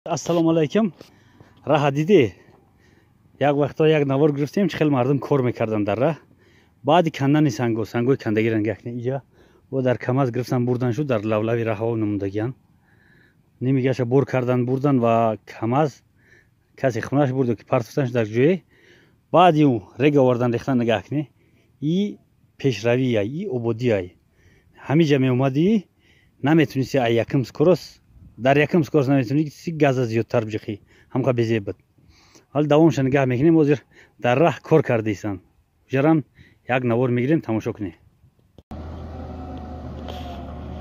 Ассалому алайкум. Раҳа дидӣ? Як вақто як навор гирифтем, чӣ хел мардум кор мекардан дар раҳ. Баъди кандани санго, сангои кандагӣ рангакне иҷа во дар КАМАЗ гирифтан бурдан шуд, дар лавлави раҳао намундагиян. Нимигаша бор кардан бурдан ва КАМАЗ касе хунаш бурду ки партофтан шуд дар ҷое. Баъди ӯ рег овардан рехтан нагакне. И пешравия, и ободия. Ҳамиҷа меомадӣ, наметунисти ай якм скорость, дар якм скорость наметунисти газа зиёдтар биҷиқӣ. Ҳамқа безеб буд. Ҳол давомша нигаҳ мекунем, ҳозир дар раҳ кор кардаистанд. Уҷарам як навор мегирем, тамошо кунем.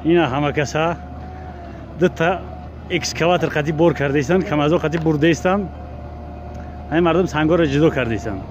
Ина ҳама каса дута экскаватор қати бор кардаистанд, КАМАЗо қати бурдаистанд. Ҳамин мардум сангоро ҷудо кардаистанд.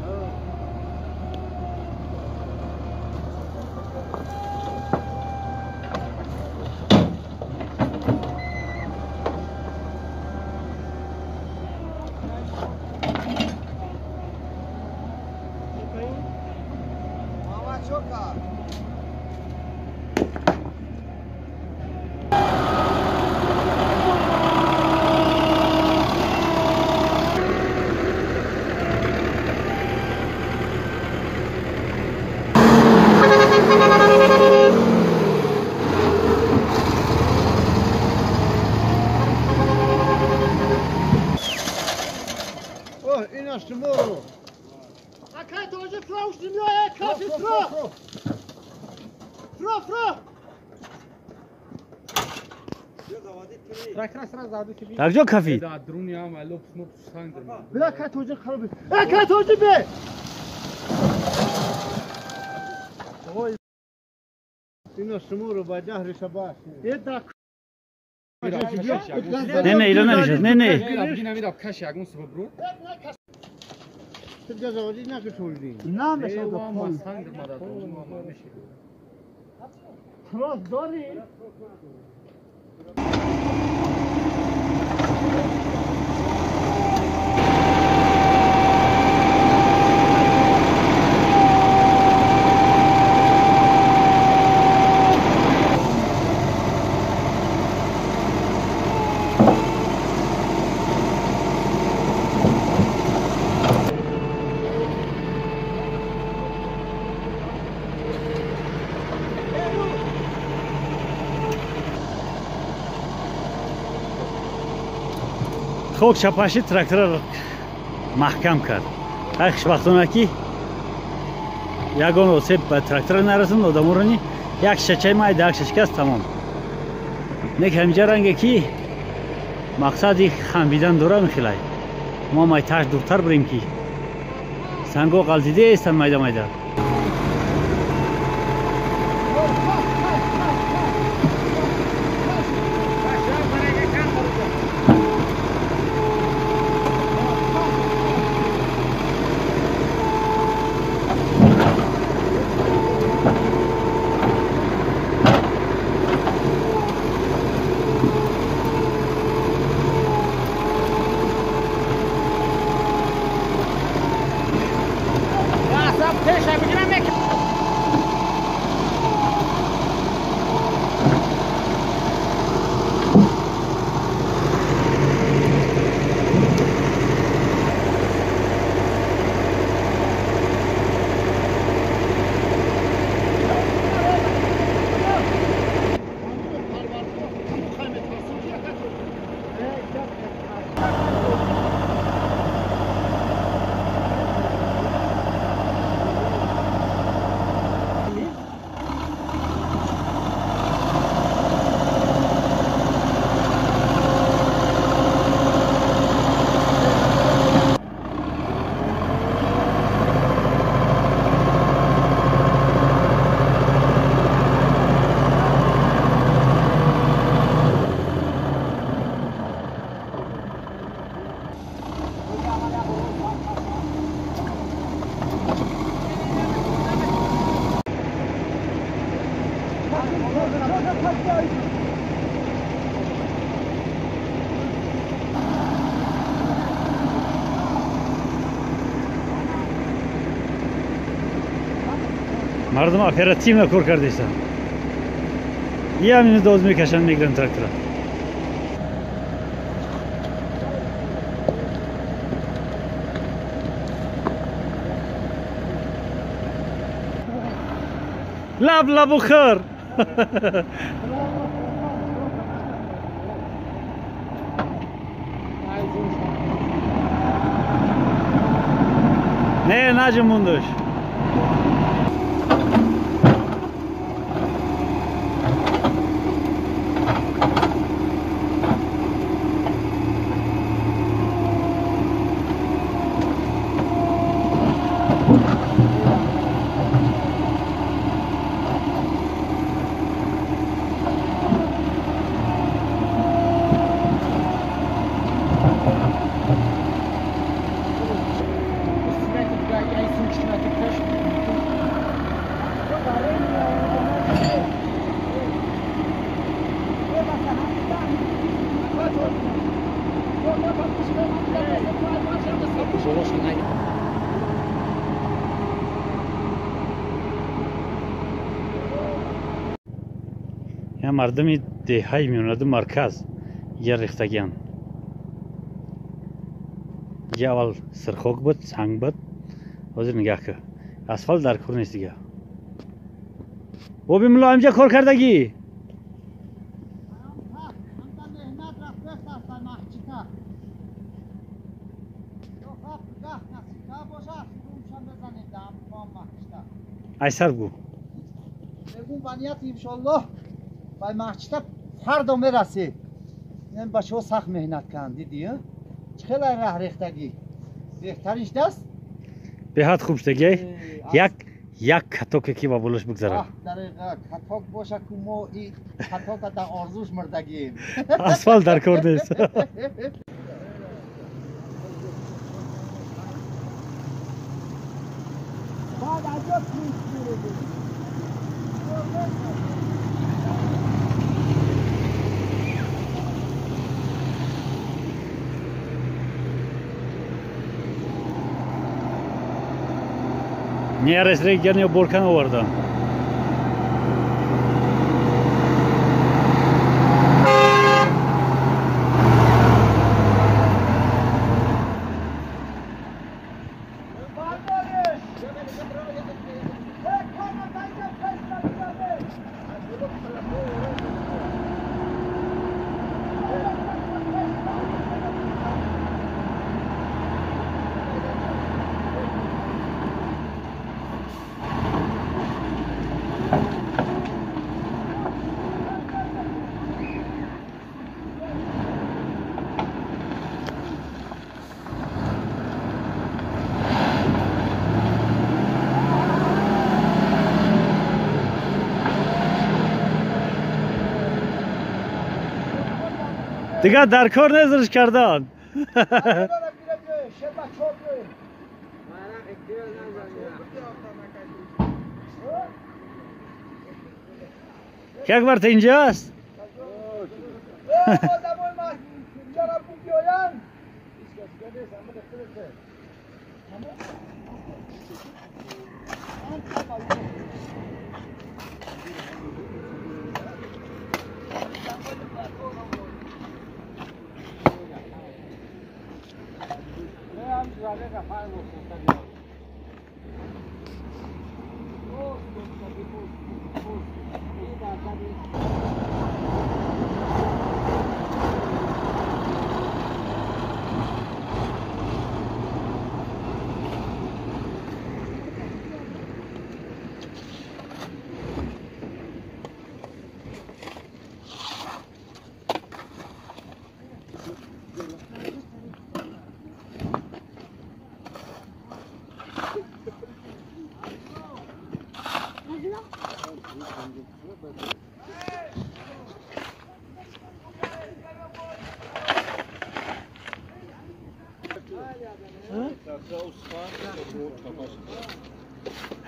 Дар ҷо кафид? Не, не, иро намешад. Не, не. Хок чапаши трактора маҳкам кард. Ай хушбахтона ки ягон осеб ба трактора нарасонд, одаморони як шачаи майда, як шашкаст, тамом. Нек ҳамиҷа ранге ки мақсади хамбидан дора мехелай. Мо майташ дуртар бурем ки санго ғалтидаестанд майда майда. Мардум оперативно кор кардаистанд. Ям минут доз мекашанд, мегиранд трактора. Лаб лабу хӯр. Не, наҷум мондуш. Я мардуми деҳаи меонаду марказ я рехтагиан. Я аввал сирхок буд, санг буд, ҳозир нигаҳ кӯ, асфалт дар кор нест дига. Оби мулло ҳамҷа кор кардагӣ? Айсар гӯ. Ба маҳчита фардо мерасӣ. Ин бачаҳо сахт меҳнат карданд, дидӣ? Чӣ хеле раҳ рехтагӣ. Беҳтариш даст? Беҳад хуб шудагӣ. Як катоке ки ба болош бигзарад. Дариға, каток боша ку мо и катока дар орзуш мурдагием. Асфалт дар кор нест. Баъд аҷаб мерезем. Неарес регион боркан овардан. Дигар дар кор нест риш кардан. Як бар инҷост?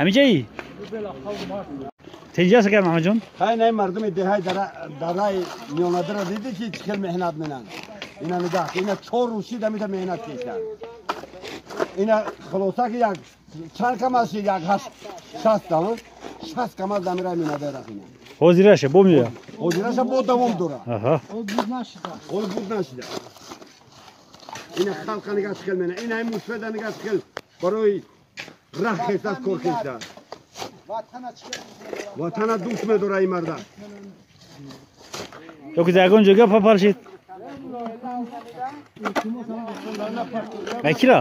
ҳамиҷаи тинҷаст агар Маҳмадҷон? Хай, най мардуми деҳаи дараи миёнадара дидӣ ки чӣ хел меҳнат менанд. Ина нигаҳ, ина чор рӯз шид амита меҳнат кешанд. Ина хулоса ки як чанд камаз шид, як ҳашт шаст там, 60 камаз дамираи миёнадара рафина. Ҳозираша бо меояд? Ҳозираша бо давом дорад. Аҳа. Ҳол буд нашида. Ина халқа нигаҳ чӣ хел менанд. Ина ин мусфеда нигаҳ чӣ хел барои раҳ хестааст, кор хестааст. Ватана дӯст медора ин марда. Ё ки ягон ҷойга папаршид. Кира?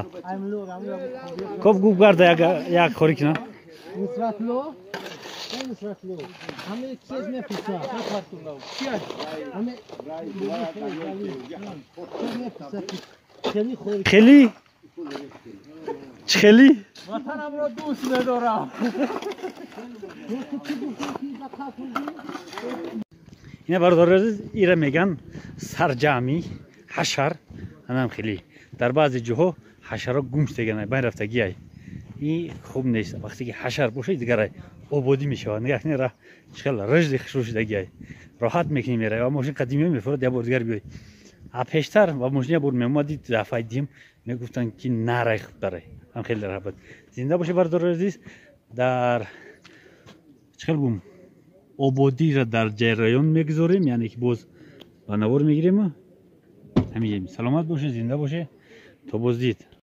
Коп гуп гарда як хори кина. Нусратло? Нусратло. Ҳаме кез мепурсад. Ҳаме хели? Чӣ хели? Ватанамро дӯст медорам. Ина бародари азиз, ира меган сарҷамӣ ҳашар, анам хели. Дар баъзе ҷоҳо ҳашаро гум шудаган, байн рафтагиай. Ин хуб нест. Вақте ки ҳашар бошад, дигарай ободӣ мешавад. Нигоҳ кунед, ра чӣ хел рижди хушрӯ шудагиай. Роҳат мекунӣ меравӣ. Ва мошин қадимиё мефурад, як бор дигар биёй. А пештар ва мошин як бор меомадӣ, дафъаи дим мегуфтанд ки нарай хуб дарай. Ҳам хеле раҳбат. Зинда бошед, бародари азиз, дар чӣ хел гум ободиро дар ҷараён мегузорем, яъне ки боз ба навор мегирем. Ҳамин, саломат бошед, зинда бошед, то боздид.